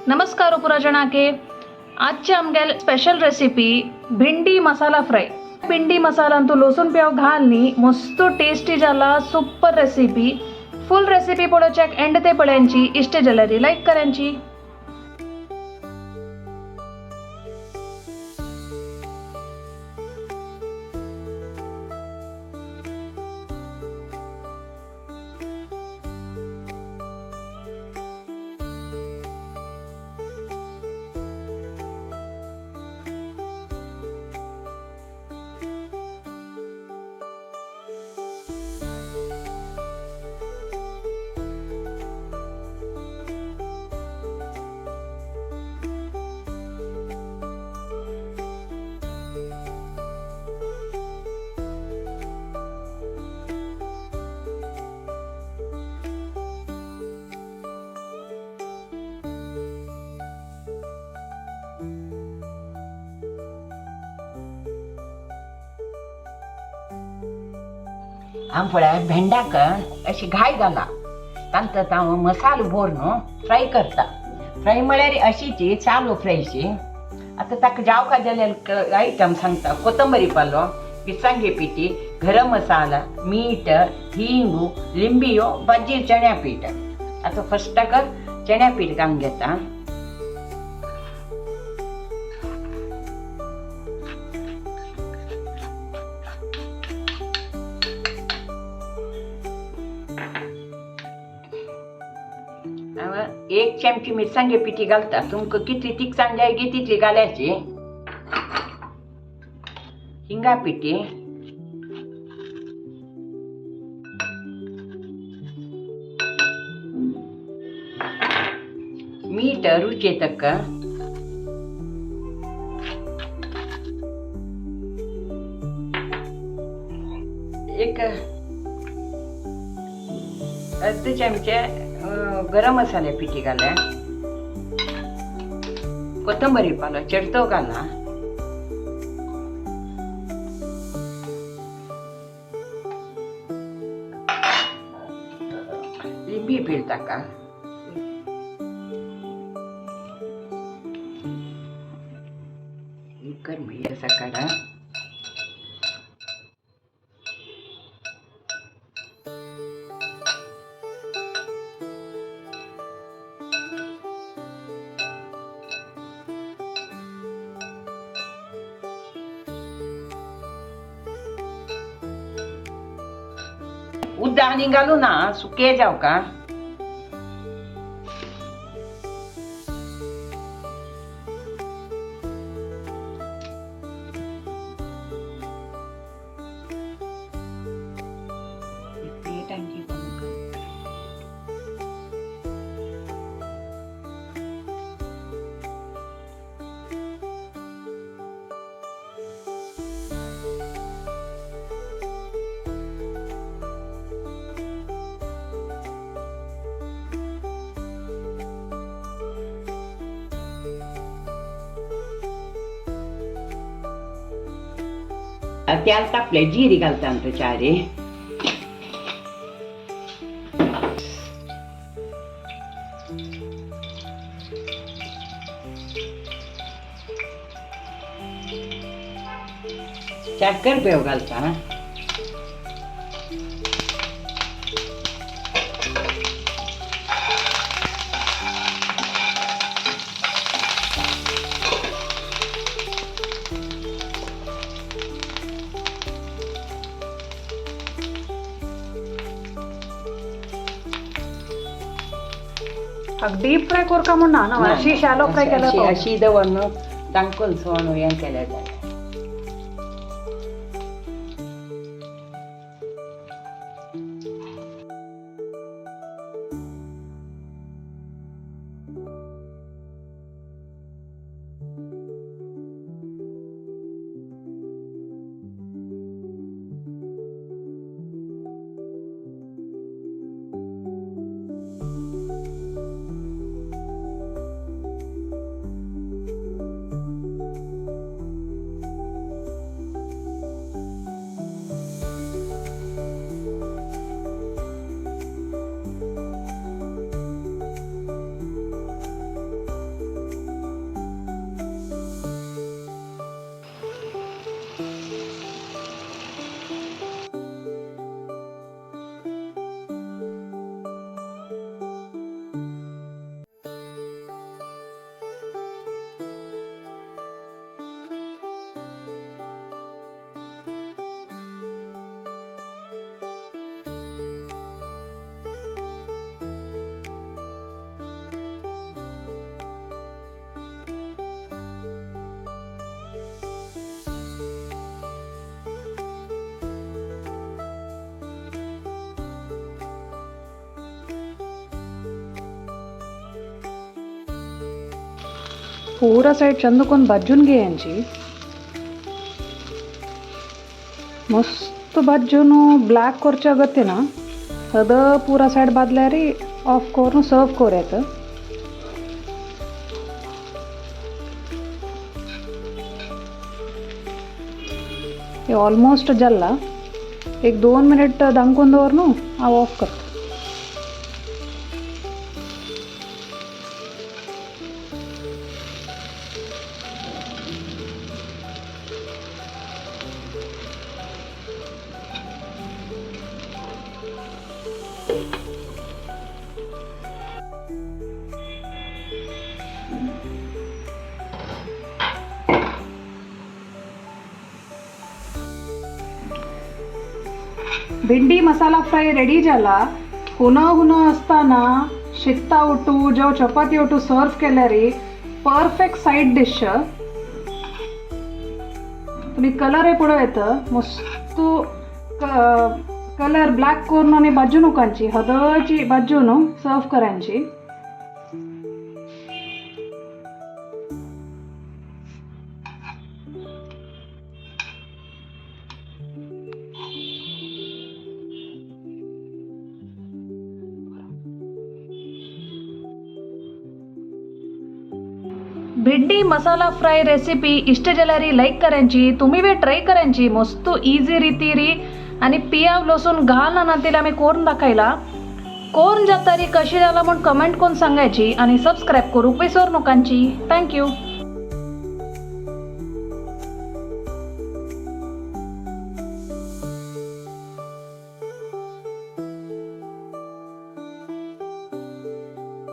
नमस्कार पुरा जणाके. आजची आमगेल स्पेशल रेसिपी भिंडी मसाला फ्राय. भिंडी मसाला तू लसूण प्याव घाल न्ही, मस्त टेस्टी जाला. Super recipe. फुल रेसिपी पळोवच्याक एंड ते पळयांची. इश्ट जाल्यार लायक करांची. हांव पळय भेंडाक अशी घाय घाला, तांकां हांव मसालो भरून फ्राय करता. फ्राय म्हळ्यार अशीची चालू फ्रायशी. आतां ताका जावका जाल्यार आयटम सांगता. कोथंबरी पालो, मिरसांगे पिठी, गरम मसाला, मीठ, हिंगू, लिंबियो, भाजी चण्या पीठ. आतां फस्टाक चण्या पीठ घालून घेता. एक चमची मिरसांगे पिठी घालता. तुमकां कितली तिखसाण जाय गी तितली घालायची. हिंगा पिठी, मीठ रुचे तक्क, एक अर्ध चमचे गरम मसाले पिठी घाल्या, कोथंबरी पालो चडतो घाला, लिंबी पीळ ताका. कर म्हणजे सकाळ उदक आनी घालू ना, सुके जाव का. तेल तापले, जिरी घालता आमच्या चारी. चार करबेव घालता. डीप फ्राय करका म्हण ना, ना अशी शॅलो फ्राय केला तो. अशी दवरून दांकून सोण हें केलें जाल्यार. पुरा साईड चंद भाजून घे. मस्त भाजून ब्लॅक करच्या अगत्य ना हद पुरा साईड भाजल्यारी ऑफ करून सर्व करायचं. हे ऑलमोस्ट जल्ला एक 2 मिनिट दामकून दवरून हांव ऑफ करता. भेंडी मसाला फ्राय रेडी जाला. हुना हुना असताना शित्ता उठू जेव चपाती उठू सर्व केल्यारी परफेक्ट साईड डिश. तुम्ही कलर पुढे येतं मस्त कलर ब्लॅक करून आणि भाजू नकांची हदची भाजून सर्व करायची. भेंडी मसाला फ्राय रेसिपी इष्ट जाल्यारी लाईक करायची, तुम्ही बी ट्राय करायची. मस्त इझी रीतीरी आणि पियाव लसूण घाल ना तिला आम्ही कोरून दाखयला. कोण जातारी कशी जाला म्हण कमेंट करून सांगायची आणि सबस्क्राईब करू विसरू नकांची. Thank you.